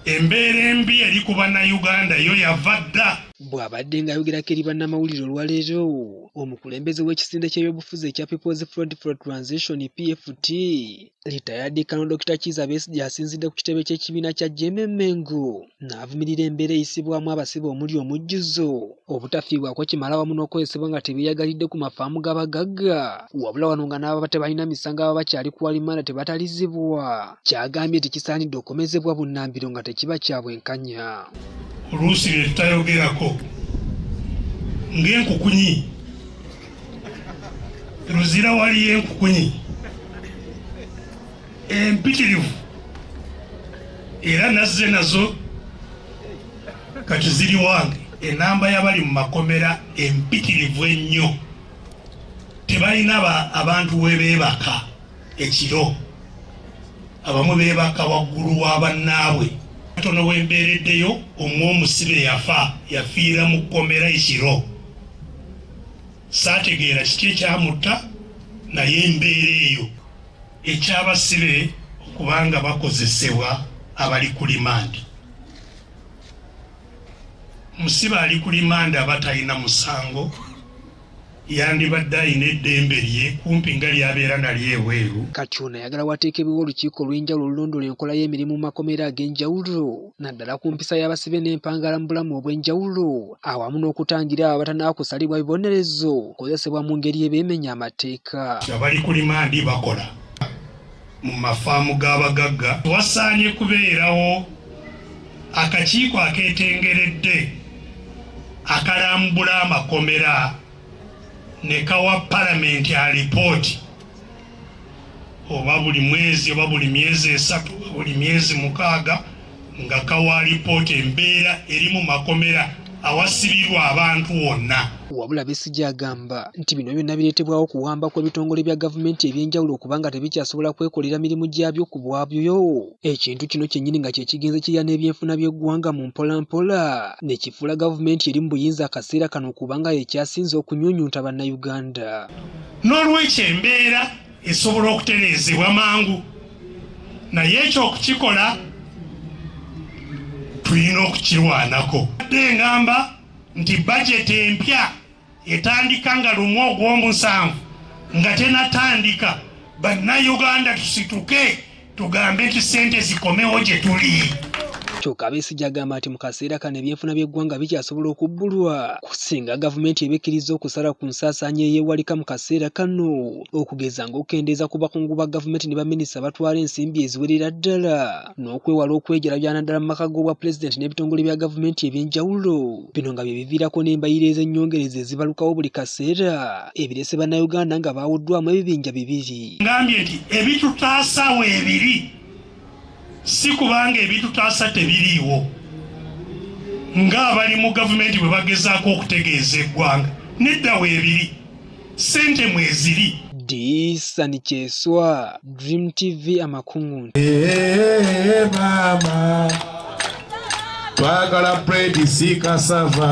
Embeera embi eri ku Bannayuganda yo yava dda. Bw'abadde ng'ayogerako eri bannamawulire olwaleero, omukulembeze w'ekisinde ky'ebyobufuzi ekya People's Front for Transition, PFT, Retired Colonel Dokita Kiiza Besigye asinzidde ku kitebe ky'ekibiina kya Jeema e Mengo n'avumirira embeera eyisibwamu abasibe omuli omujjuzo, obutafiibwako kimala wamu n'okukozesebwa nga tebeeyagalidde ku mafaamu g'abagagga wabula wano nga n'ababa tebalina misango ababa bakyali ku alimanda tebatalizibwa. Ky'agambye nti kisaanidde okukomezebwa bunnambiro nga tekiba kya bwenkanya. Oluusi bye tutayogerako ng'enkukunyi, Luzira waliyo enkukunyi empitirivu era nazze nazo kati ziri wange. Enamba y'abali mu makomera empitirivu ennyo, tebalina abantu we beebaka ekiro, abamu beebaka waggulu wa bannaabwe. Katono wembeereddeyo omu omusibe yafa, yafiira mu kkomera ekiro. Saategeera kiki ekyamutta, naye embeera eyo ekyabasibe okubanga bakozesebwa abali ku limandi. Musibe ali ku limandi aba talina musango, yandibadde alina eddembe lye kumpi nga ly'abeera nalyo ebweru. Kati ono ayagala wateekebwewo olukiiko olw'enjawulo olulondoola enkola y'emirimu mu makomera ag'enjawulo naddala ku mpisa y'abasibe n'empangaala mu bulamu obw'enjawulo awamu n'okutangira abo abatannaba kusalibwa bibonerezo kukozesebwa mu ngeri ebeemenya amateeka. Abali ku limandi bakola mu mafaamu g'abagagga. Wasaanye kubeerawo akakiiko akeetengeredde akalambula amakomera ne kawa palamenti alipooti oba buli mwezi oba buli myezi 3 oba buli myezi 6 nga kawa alipooti embeera eri mu makomera awasibirwa abantu wonna. Wabula Besigye agamba nti bino byonna bireetebwawo okuwamba kw'ebitongole bya gavumenti eby'enjawulo okubanga tebikyasobola kwekolera mirimu gyabyo ku bwabyo. Ekintu kino kyennyini nga kye kigenze kirya n'ebyenfuna by'eggwanga mu mpolampola ne kifuula gavumenti eri mu buyinza akaseera kano kubanga y'ekyasinze okunyunyunta Bannayuganda. N'olwekyo embeera esobola okutereezebwa mangu, naye ekyo okukikola tulina okukirwanako. Ate ngamba nti bajeti empya etandika nga 1 ogw'omusanvu nga tenatandika, Bannayuganda tusituke tugambe nti ssente zikomewo gye tuli. Kyokka Besigye agamba nti mu kaseera kano ebyenfuna by'eggwanga bikyasobola okubbulwa singa gavumenti eba ekkiriza okusala ku nsaasaanya eyeewalika mu kaseera kano, okugeza ng'okukendeeza ku bakungu ba gavumenti ne baminisita abatwala ensimbi eziwerera ddala n'okwewala okwejalabya naddala mu maka g'obwa pulezidenti n'ebitongole bya gavumenti eby'enjawulo. Bino nga bye biviirako n'embayiro ez'ennyongereza ezibalukawo buli kaseera ebirese Bannayuganda nga baawuddwamu ebibinja bibiri. Ngambye nti ebitutaasa weebiri, si kubanga ebitutaasa tebiriiwo ng'abali mu gavumenti bwe bagezaako okutegeeza eggwanga. Nedda, weebiri, ssente mweziri. Disani Kyeswa, Dream TV Amakungu. Hey, mama, twagala bread si cassava.